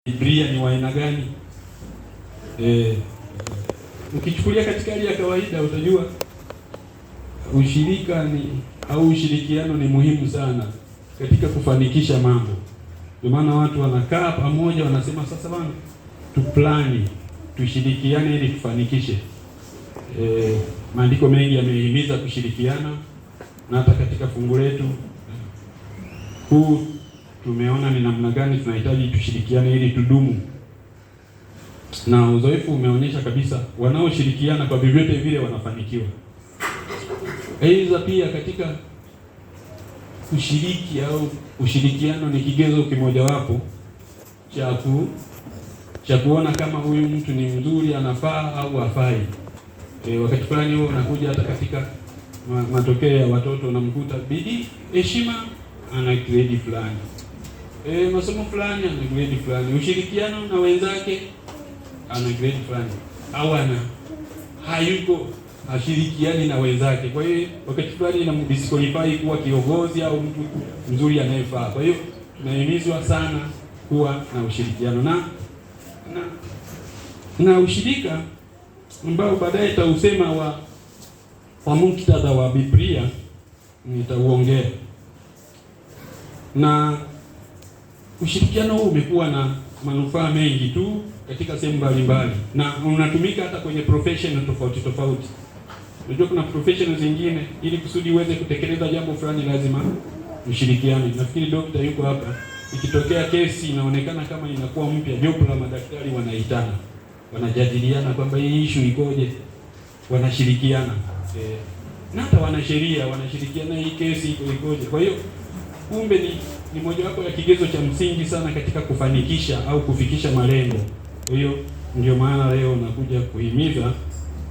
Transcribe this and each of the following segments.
Biblia ni wa aina gani? Ukichukulia katika hali ya kawaida utajua ushirika ni au ushirikiano ni muhimu sana katika kufanikisha mambo. Ndio maana watu wanakaa pamoja, wanasema sasa bana, tuplani, tushirikiane ili tufanikishe. Maandiko mengi yamehimiza kushirikiana, na hata katika fungu letu kuu tumeona ni namna gani tunahitaji tushirikiane ili tudumu, na uzoefu umeonyesha kabisa wanaoshirikiana kwa vyovyote vile wanafanikiwa. Aidha, pia katika kushiriki au ushirikiano ni kigezo kimojawapo cha kuona kama huyu mtu ni mzuri, anafaa au hafai. Wakati fulani huo unakuja hata katika matokeo ya watoto, unamkuta bidii, heshima, ana grade fulani, masomo fulani ana grade fulani, ushirikiano na wenzake ana grade fulani, au ana hayuko hashirikiani na wenzake. Kwa hiyo wakati fulani inamdisqualify kuwa kiongozi au mtu mzuri anayefaa. Kwa hiyo tunahimizwa sana kuwa na ushirikiano na ushirika ambao baadaye nitausema wa muktadha wa Biblia nitauongea. Na ushirikiano huu umekuwa na manufaa mengi tu katika sehemu mbalimbali, na unatumika hata kwenye profession tofauti tofauti. Unajua kuna profession zingine, ili kusudi uweze kutekeleza jambo fulani lazima mshirikiane. Nafikiri dokta yuko hapa, ikitokea kesi inaonekana kama inakuwa mpya, jopo la madaktari wanaitana, wanajadiliana kwamba hii issue ikoje, wanashirikiana. Na hata wanasheria wanashirikiana, hii kesi iko ikoje. Kwa hiyo kumbe ni mojawapo ya kigezo cha msingi sana katika kufanikisha au kufikisha malengo. Kwa hiyo ndio maana leo nakuja kuhimiza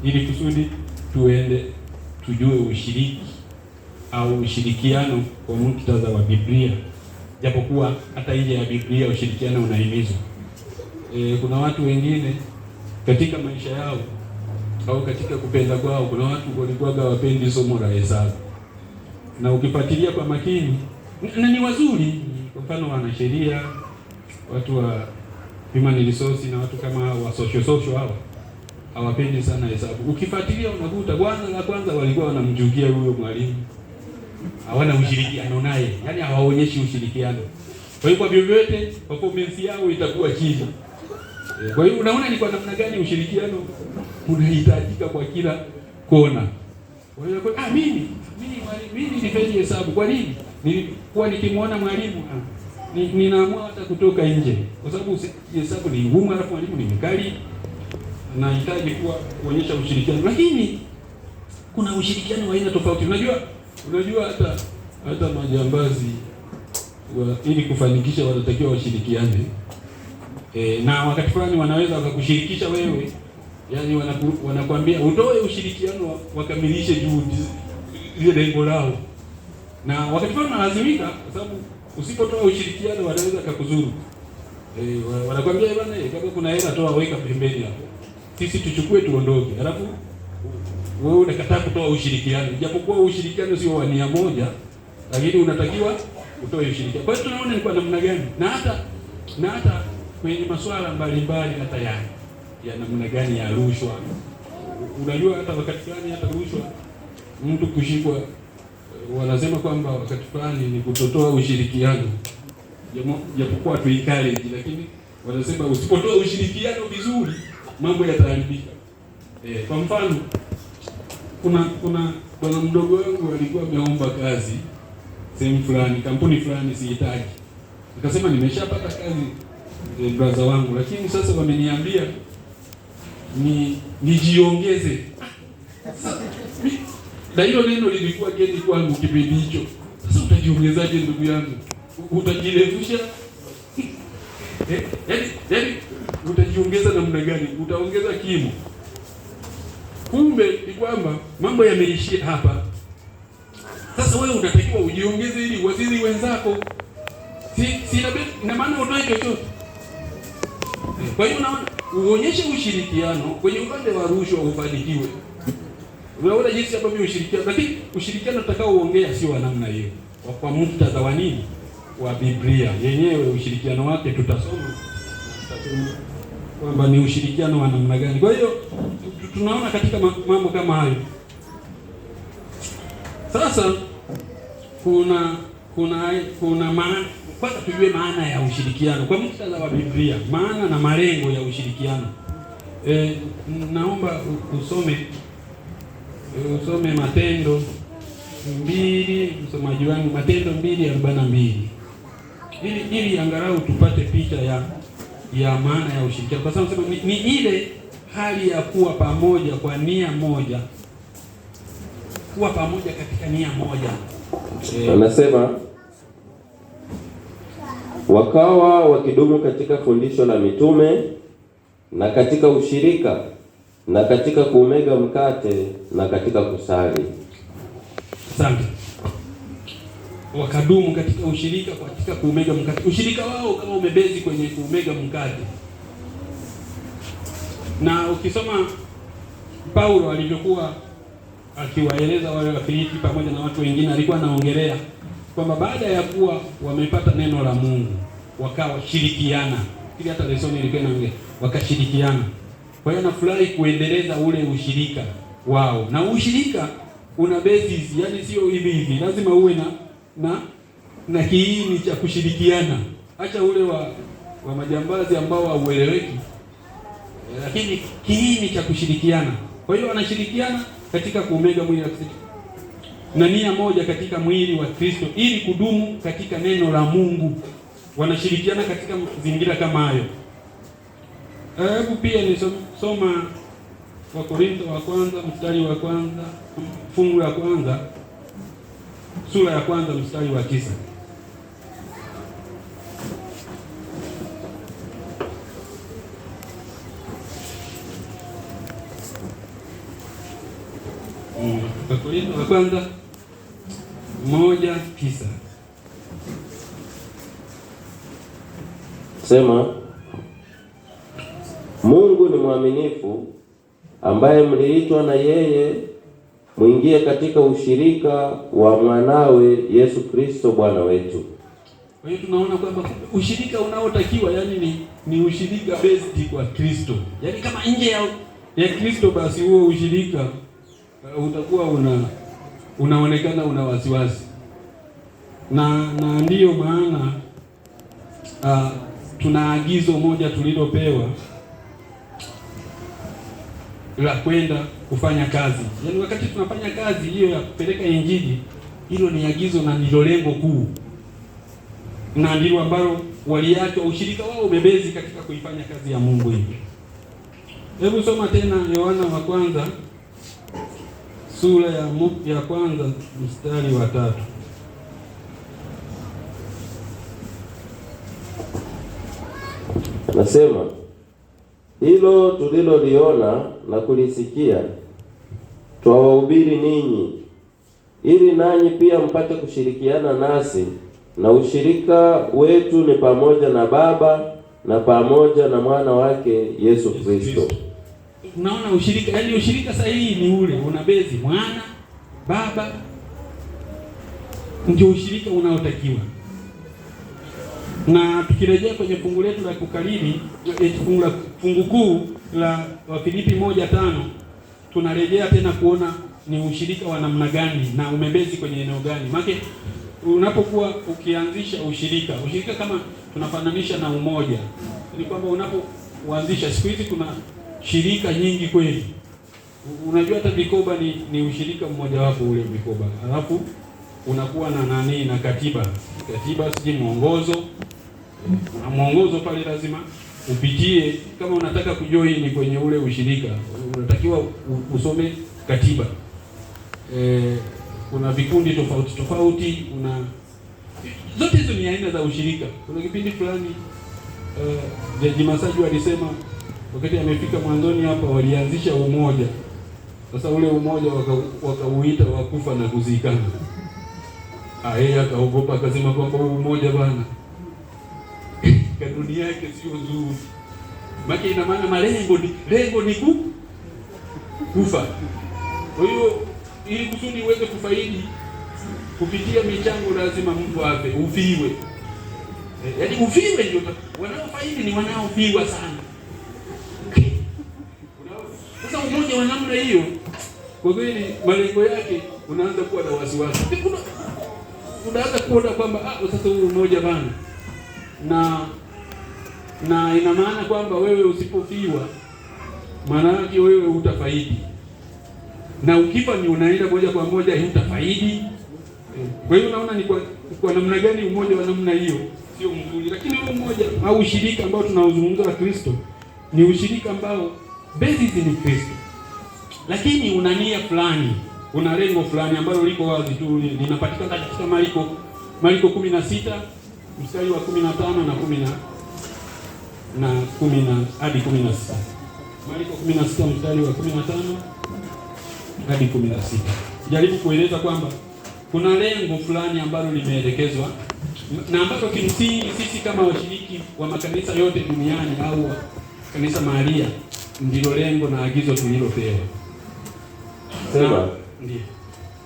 ili kusudi tuende tujue ushiriki au ushirikiano kwa muktadha wa Biblia, japokuwa hata nje ya Biblia ushirikiano unahimizwa. Kuna watu wengine katika maisha yao au katika kupenda kwao, kuna watu walikuwa hawapendi somo la hesabu, na ukifuatilia kwa makini na ni wazuri. Kwa mfano wanasheria, watu wa human resource na watu kama wa social social, hawa hawapendi sana hesabu. Ukifuatilia unakuta bwana la kwanza walikuwa wanamchukia huyo mwalimu, hawana ushirikiano naye, yaani hawaonyeshi ushirikiano. Kwa hiyo kwa vyovyote performance yao itakuwa chini. Kwa hiyo unaona ni kwa namna gani ushirikiano unahitajika kwa kila kona. Kwa hiyo mimi nilifeli hesabu. Kwa nini? Nilikuwa nikimwona mwalimu ninaamua hata kutoka nje, kwa sababu hesabu ni ngumu, alafu mwalimu ni mkali, nahitaji kuwa kuonyesha ushirikiano. Lakini kuna ushirikiano wa aina tofauti. Unajua hata majambazi ili kufanikisha wanatakiwa washirikiane. Na wakati fulani wanaweza wakakushirikisha wewe, yaani wanakuambia utoe ushirikiano wakamilishe juhudi ile lengo lao, na wakati fulani wanalazimika, kwa sababu usipotoa ushirikiano wanaweza kukuzuru. Wanakuambia bwana, kama kuna hela toa, weka pembeni hapo, sisi tuchukue tuondoke, alafu wewe unakataa kutoa ushirikiano, japokuwa ushirikiano sio wa nia moja, lakini unatakiwa utoe ushirikiano. Kwa hiyo tunaona ni kwa namna gani, na hata kwenye masuala mbalimbali hata ya namna gani ya rushwa. Unajua hata wakati fulani hata rushwa mtu kushikwa, wanasema kwamba wakati fulani ni kutotoa ushirikiano, japokuwa tu encourage, lakini wanasema usipotoa ushirikiano vizuri mambo yataharibika. Kwa mfano kuna bwana mdogo wangu alikuwa ameomba kazi sehemu fulani, kampuni fulani, sihitaji. Akasema nimeshapata kazi brother wangu, lakini sasa wameniambia ni nijiongeze. Na hilo neno lilikuwa geni kwangu kipindi hicho. Sasa utajiongezaje ndugu yangu? Utajirefusha? Yaani utajiongeza namna gani? Utaongeza kimo? Kumbe ni kwamba mambo yameishia hapa. Sasa wewe unatakiwa ujiongeze ili waziri wenzako. Si ina maana utoe chochote. Kwa hiyo unaona uonyeshe ushirikiano kwenye upande wa rushwa ufanikiwe. Unaona jinsi ambavyo ushirikiano, lakini ushirikiano tutakaoongea sio wa namna hiyo. Kwa muktadha wa nini? Wa Biblia yenyewe ushirikiano wake tutasoma kwamba ni ushirikiano wa namna gani. Kwa hiyo tunaona katika mambo kama hayo. Sasa kuna kuna kuna maana, kwanza tujue maana ya ushirikiano kwa muktadha wa Biblia, maana na malengo ya ushirikiano. Naomba usome Matendo 2, msomaji wangu, Matendo 2:42, ili angalau tupate picha ya maana ya ushirikiano, kwa sababu ni ile hali ya kuwa pamoja kwa nia moja, kuwa pamoja katika nia moja. Anasema wakawa wakidumu katika fundisho la mitume na katika ushirika na katika kuumega mkate na katika kusali. Asante. Wakadumu katika ushirika, katika kuumega mkate. Ushirika wao kama umebezi kwenye kuumega mkate. Na ukisoma Paulo alivyokuwa akiwaeleza wale wa Filipi pamoja na watu wengine, alikuwa anaongelea kwamba baada ya kuwa wamepata neno la Mungu wakawashirikiana. Ili hata lesoni ilikuwa inaongea, wakashirikiana. Kwa hiyo nafurahi kuendeleza ule ushirika wao. Na ushirika una basis, yani sio hivi hivi, lazima uwe na kiini cha kushirikiana. Acha ule wa majambazi ambao haueleweki, lakini kiini cha kushirikiana. Kwa hiyo wanashirikiana katika kuumega mwili wa Kristo na nia moja katika mwili wa Kristo, ili kudumu katika neno la Mungu. Wanashirikiana katika mazingira kama hayo. Hebu pia nisoma Wakorintho wa kwanza mstari wa kwanza, fungu la kwanza, sura ya kwanza mstari wa 9. Wakorintho wa kwanza 1:9. Sema, Mungu ni mwaminifu, ambaye mliitwa na yeye mwingie katika ushirika wa mwanawe Yesu Kristo Bwana wetu. Kwa hiyo tunaona kwamba ushirika unaotakiwa yani ni ushirika based kwa Kristo. Yaani kama nje ya Kristo, basi huo ushirika utakuwa unaonekana una wasiwasi. Na ndiyo maana tuna agizo moja tulilopewa la kwenda kufanya kazi. Yaani wakati tunafanya kazi hiyo ya kupeleka Injili, hilo ni agizo na ndilo lengo kuu, na ndilo ambalo waliacha ushirika wao ubebezi katika kuifanya kazi ya Mungu hiyo. Hebu soma tena Yohana wa kwanza sura ya kwanza mstari wa 3. Anasema, hilo tuliloliona na kulisikia twawahubiri ninyi, ili nanyi pia mpate kushirikiana nasi, na ushirika wetu ni pamoja na Baba na pamoja na Mwana wake Yesu Kristo. Unaona ushirika, yani ushirika sahihi ni ule unabezi Mwana, Baba, ndio ushirika unaotakiwa. Na tukirejea kwenye fungu letu la kukariri, fungu kuu la Wafilipi 1:5, tunarejea tena kuona ni ushirika wa namna gani na umebezi kwenye eneo gani. Maana unapokuwa ukianzisha ushirika kama tunafananisha na umoja, ni kwamba unapoanzisha, siku hizi kuna shirika nyingi kweli. Unajua hata vikoba ni ushirika mmoja wapo ule vikoba. Alafu unakuwa na nani na katiba. Katiba siji mwongozo. Kuna mwongozo pale lazima upitie kama unataka kujoin kwenye ule ushirika. Unatakiwa usome katiba. Kuna vikundi tofauti tofauti, kuna zote hizo ni aina za ushirika. Kuna kipindi fulani Jaji Masaju alisema wakati amefika mwanzoni hapa walianzisha umoja. Sasa ule umoja wakauita wakufa na kuzikana. Yeye akaogopa akasema kwamba huu umoja bwana kanuni yake sio nzuri. Maana ina maana malengo ni lengo ni kufa. Kwa hiyo ili kusudi uweze kufaidi kupitia michango lazima mtu afe, ufiwe. Yaani ufiwe ndio wanaofaidi ni wanaofiwa sana. Sasa umoja wa namna hiyo kwa kweli malengo yake unaanza kuwa na wasiwasi. Unaanza kuona kwamba sasa huu umoja bana, na ina maana kwamba wewe usipofiwa maana yake wewe hutafaidi, na ukifa ni unaenda moja kwa moja hutafaidi. Kwa hiyo unaona ni kwa namna gani umoja wa namna hiyo sio mzuri. Lakini huu umoja au ushirika ambao tunaozungumza wa Kristo ni ushirika ambao basis ni Kristo, lakini una nia fulani, una lengo fulani ambalo liko wazi tu, linapatikana katika Marko 16 mstari wa 15 na 10 hadi 16. Marko 16 mstari wa 15 hadi 16. Jaribu kueleza kwamba kuna lengo fulani ambalo limeelekezwa na ambalo kimsingi sisi kama washiriki wa makanisa yote duniani au kanisa mahalia ndilo lengo na agizo tulilopewa. Sema. Ndiyo.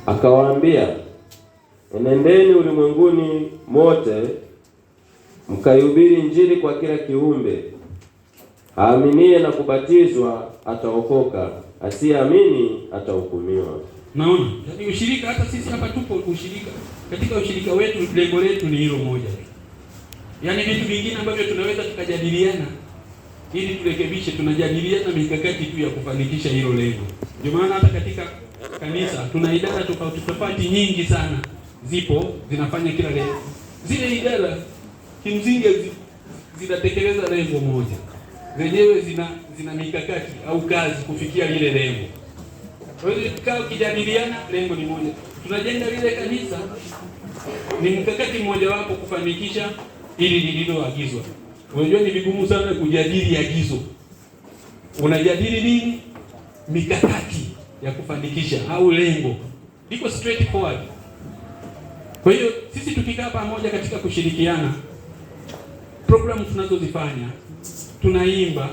Akawaambia, enendeni ulimwenguni mote mkaihubiri Injili kwa kila kiumbe. Aaminie na kubatizwa ataokoka, asiyeamini atahukumiwa. Naona yaani ushirika, hata sisi hapa tupo ushirika. Katika ushirika wetu lengo letu ni hilo moja. Yaani vitu vingine ambavyo tunaweza tukajadiliana ili turekebishe, tunajadiliana mikakati tu ya kufanikisha hilo lengo. Ndio maana hata katika kanisa tuna idara tofauti tofauti nyingi sana zipo zinafanya kila lengo. Zile idara kimsingi zinatekeleza lengo moja, zenyewe zina mikakati au kazi kufikia lile lengo. Kwa hiyo tukaa ukijadiliana, lengo ni moja. Tunajenga lile kanisa ni mkakati mmoja wapo kufanikisha ili lililoagizwa. Unajua ni vigumu sana kujadili agizo. Unajadili nini? Mikakati ya kufanikisha au lengo. Liko straight forward. Kwa hiyo sisi tukikaa pamoja katika kushirikiana, programu tunazozifanya, tunaimba,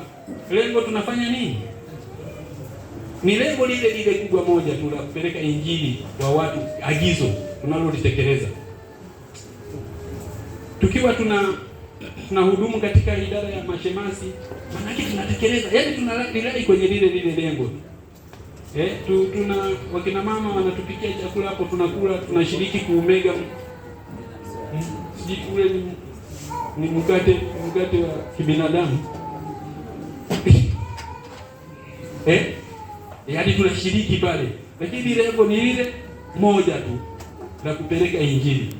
lengo tunafanya nini? Ni lengo lile lile kubwa moja tu la kupeleka Injili kwa watu, agizo tunalolitekeleza. Tukiwa tunahudumu katika idara ya mashemasi, maana tunatekeleza, yaani tunalai kwenye lile lile lengo. Tuna wakina mama wanatupikia chakula hapo, tunakula, tunashiriki kuumega sijui ule ni mkate wa kibinadamu. Yaani tunashiriki pale, lakini lengo ni lile moja tu la kupeleka Injili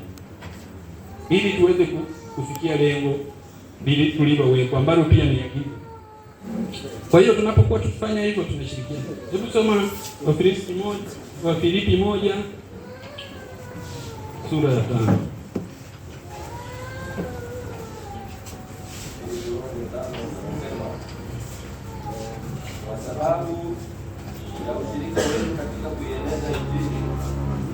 ili tuweze kufikia lengo tulilowekwa ambalo pia ni agizo. Kwa hiyo tunapokuwa tukifanya hivyo tunashirikiana. Hebu soma Wafilipi 1 sura ya 5. Kwa sababu ya ushirika wenu katika kuieneza Injili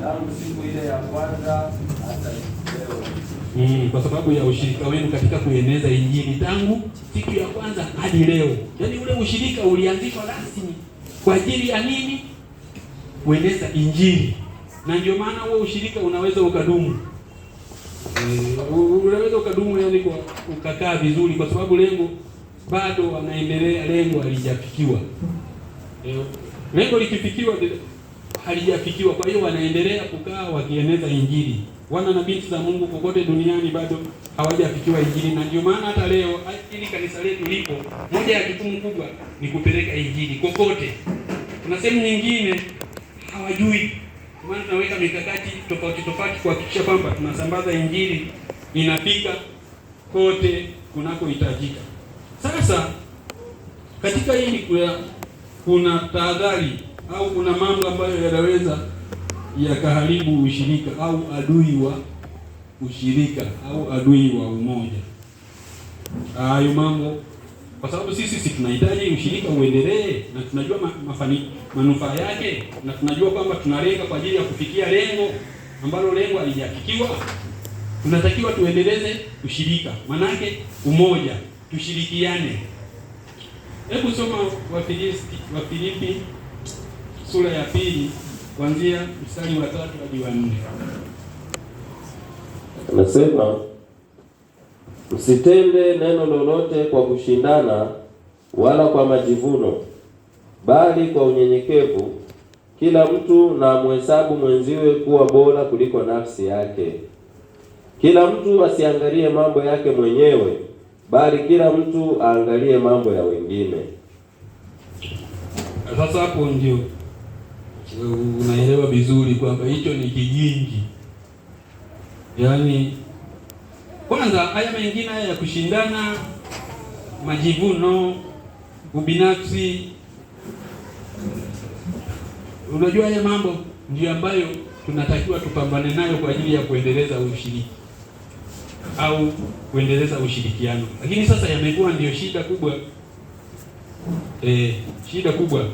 tangu siku ile ya kwanza hata leo. Kwa sababu ya ushirika wenu katika kueneza Injili tangu siku ya kwanza hadi leo. Yaani ule ushirika ulianzishwa rasmi kwa ajili ya nini? Kueneza Injili. Na ndio maana huo ushirika unaweza ukadumu. Unaweza ukadumu, yani kwa ukakaa vizuri, kwa sababu lengo bado wanaendelea, lengo halijafikiwa. Lengo likifikiwa halijafikiwa, kwa hiyo wanaendelea kukaa wakieneza Injili. Wana na binti za Mungu kokote duniani bado hawajafikiwa Injili, na ndio maana hata leo ili kanisa letu lipo, moja ya jukumu kubwa ni kupeleka Injili kokote. Kuna sehemu nyingine hawajui, maana tunaweka mikakati tofauti tofauti kuhakikisha kwamba tunasambaza Injili inafika kote kunakohitajika. Sasa katika hili kuna tahadhari au kuna mambo ambayo yanaweza yakaharibu ushirika au adui wa ushirika au adui wa umoja. Hayo mambo, kwa sababu sisi tunahitaji ushirika uendelee na tunajua manufaa yake, na tunajua kwamba tunalenga kwa ajili ya kufikia lengo ambalo lengo halijafikiwa. Tunatakiwa tuendeleze ushirika, manake umoja, tushirikiane. Hebu soma Wafilipi sura ya 2 kuanzia mstari wa 3 hadi wa 4. Anasema, Msitende neno lolote kwa kushindana wala kwa majivuno, bali kwa unyenyekevu kila mtu na amhesabu mwenziwe kuwa bora kuliko nafsi yake. Kila mtu asiangalie mambo yake mwenyewe, bali kila mtu aangalie mambo ya wengine. Sasa hapo ndio unaelewa vizuri kwamba hicho ni kijingi. Yaani kwanza haya mengine haya ya kushindana, majivuno, ubinafsi, unajua haya mambo ndio ambayo tunatakiwa tupambane nayo kwa ajili ya kuendeleza ushiriki au kuendeleza ushirikiano. Lakini sasa yamekuwa ndio shida kubwa. Shida kubwa.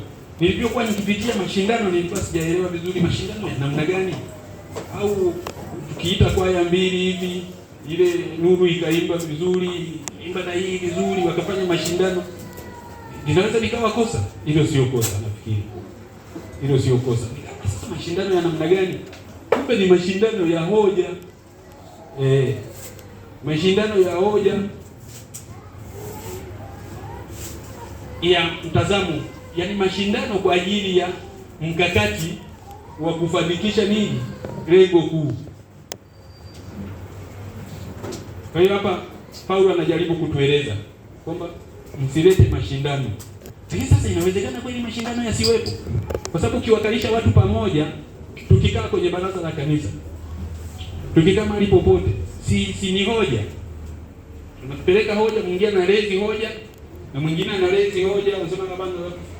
Nilipokuwa nikipitia mashindano nilikuwa sijaelewa vizuri mashindano ya namna gani, au tukiita kwaya mbili hivi, ile Nuru ikaimba vizuri, imba na hii vizuri, wakafanya mashindano, linaweza likawa kosa. Hilo sio kosa, nafikiri hilo sio kosa. Sasa mashindano ya namna gani? Kumbe ni mashindano ya hoja. Mashindano ya hoja ya mtazamo, yaani mashindano kwa ajili ya mkakati wa kufanikisha nini? Lengo kuu. Kwa hiyo hapa Paulo anajaribu kutueleza kwamba msilete mashindano. Lakini sasa inawezekana kweli mashindano yasiwepo? Kwa sababu ukiwakalisha watu pamoja, tukikaa kwenye baraza la kanisa, tukikaa mahali popote, si ni hoja. Tunapeleka hoja, mwingine analezi hoja na mwingine analezi hoja, anasema bana,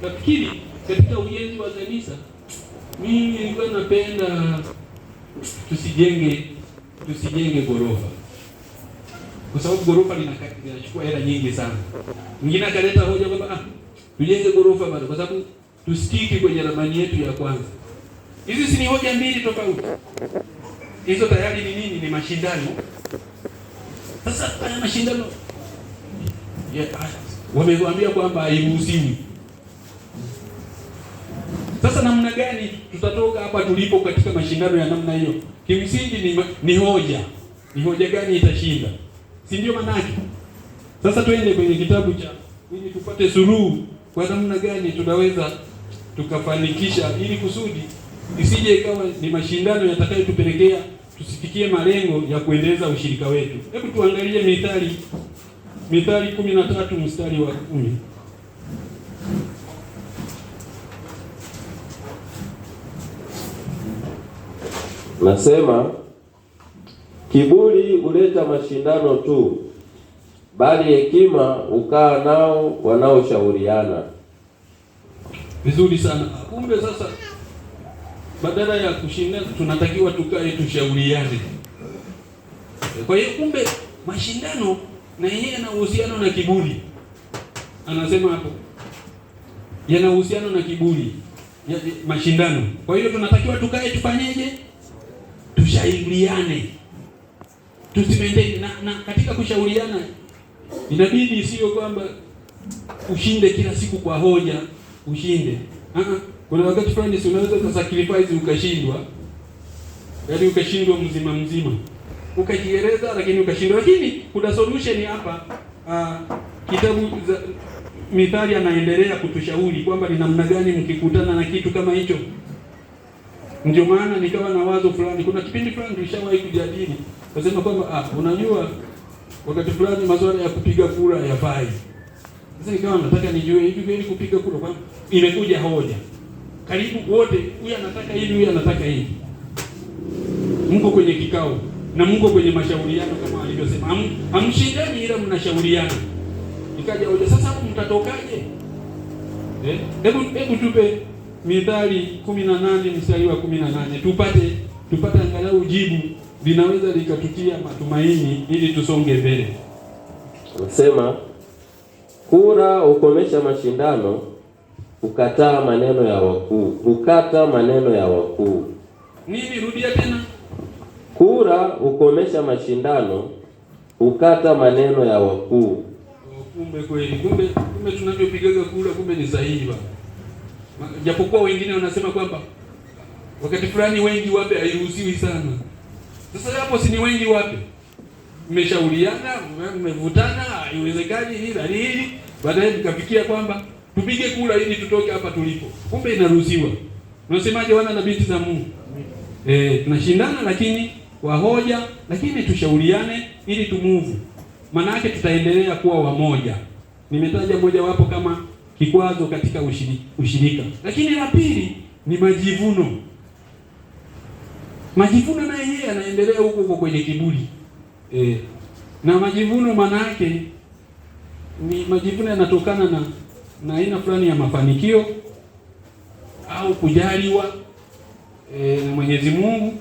nafikiri katika ujenzi wa kanisa mimi nilikuwa napenda tusijenge ghorofa, kwa sababu ghorofa linachukua hela nyingi sana. Mwingine akaleta hoja kwamba tujenge ghorofa bado, kwa sababu tusitiki kwenye ramani yetu ya kwanza. Hizi si ni hoja mbili tofauti? Hizo tayari ni nini? Ni mashindano. Sasa haya mashindano wamewaambia kwamba hairuhusiwi. Sasa namna gani tutatoka hapa tulipo katika mashindano ya namna hiyo? Kimsingi ni hoja. Ni hoja gani itashinda? Si ndio manake? Sasa twende kwenye kitabu cha ili tupate suluhu kwa namna gani tunaweza tukafanikisha, ili kusudi isije ikawa ni mashindano yatakayotupelekea tusifikie malengo ya kuendeleza ushirika wetu. Hebu tuangalie Mithali 13 mstari wa 10. Nasema kiburi huleta mashindano tu, bali hekima hukaa nao wanaoshauriana. Vizuri sana. Kumbe sasa badala ya kushindana tunatakiwa tukae tushauriane. Kwa hiyo kumbe mashindano na yeye yana uhusiano na kiburi. Anasema hapo yana uhusiano na kiburi, ya mashindano. Kwa hiyo tunatakiwa tukae tufanyeje? Tushauriane. Tusimende na katika kushauriana inabidi sio kwamba ushinde kila siku kwa hoja, ushinde. Kuna wakati fulani si unaweza ukasacrifice ukashindwa. Yaani ukashindwa mzima mzima. Ukajieleza lakini ukashindwa. Lakini kuna solution hapa. Kitabu za Mithali anaendelea kutushauri kwamba ni namna gani mkikutana na kitu kama hicho. Ndio maana nikawa na wazo fulani. Kuna kipindi fulani tulishawahi kujadili. Nasema kwamba unajua wakati fulani masuala ya kupiga kura hayafai. Sasa nikawa nataka nijue hivi kweli kupiga kura, kwa imekuja hoja. Karibu wote, huyu anataka hivi, huyu anataka hivi. Mko kwenye kikao na mko kwenye mashauriano kama alivyosema. Hamshindani ila mnashauriana. Ikaja hoja, sasa hapo mtatokaje? Hebu tupe Mithali 18 mstari wa 18 tupate angalau jibu linaweza likatutia matumaini ili tusonge mbele. Anasema kura hukomesha mashindano, hukataa maneno ya wakuu, hukata maneno ya wakuu. Nini? Rudia tena. Kura hukomesha mashindano, hukata maneno ya wakuu. Kumbe kweli, kumbe tunavyopigaga kura kumbe ni sahihi bwana. Japokuwa wengine wanasema kwamba wakati fulani wengi wape hairuhusiwi sana. Sasa hapo si ni wengi wape? Mmeshauriana, mmevutana, haiwezekani hili na hili, baadaye mkafikia kwamba tupige kura ili tutoke hapa tulipo. Kumbe inaruhusiwa. Unasemaje wana na binti za Mungu? Tunashindana lakini kwa hoja, lakini tushauriane ili tumuvu. Maana yake tutaendelea kuwa wamoja. Nimetaja moja wapo kama kikwazo katika ushirika. Lakini la pili ni majivuno. Majivuno naye yeye anaendelea huko huko kwenye kiburi. Na majivuno maana yake ni majivuno yanatokana na aina fulani ya mafanikio au kujaliwa na Mwenyezi Mungu.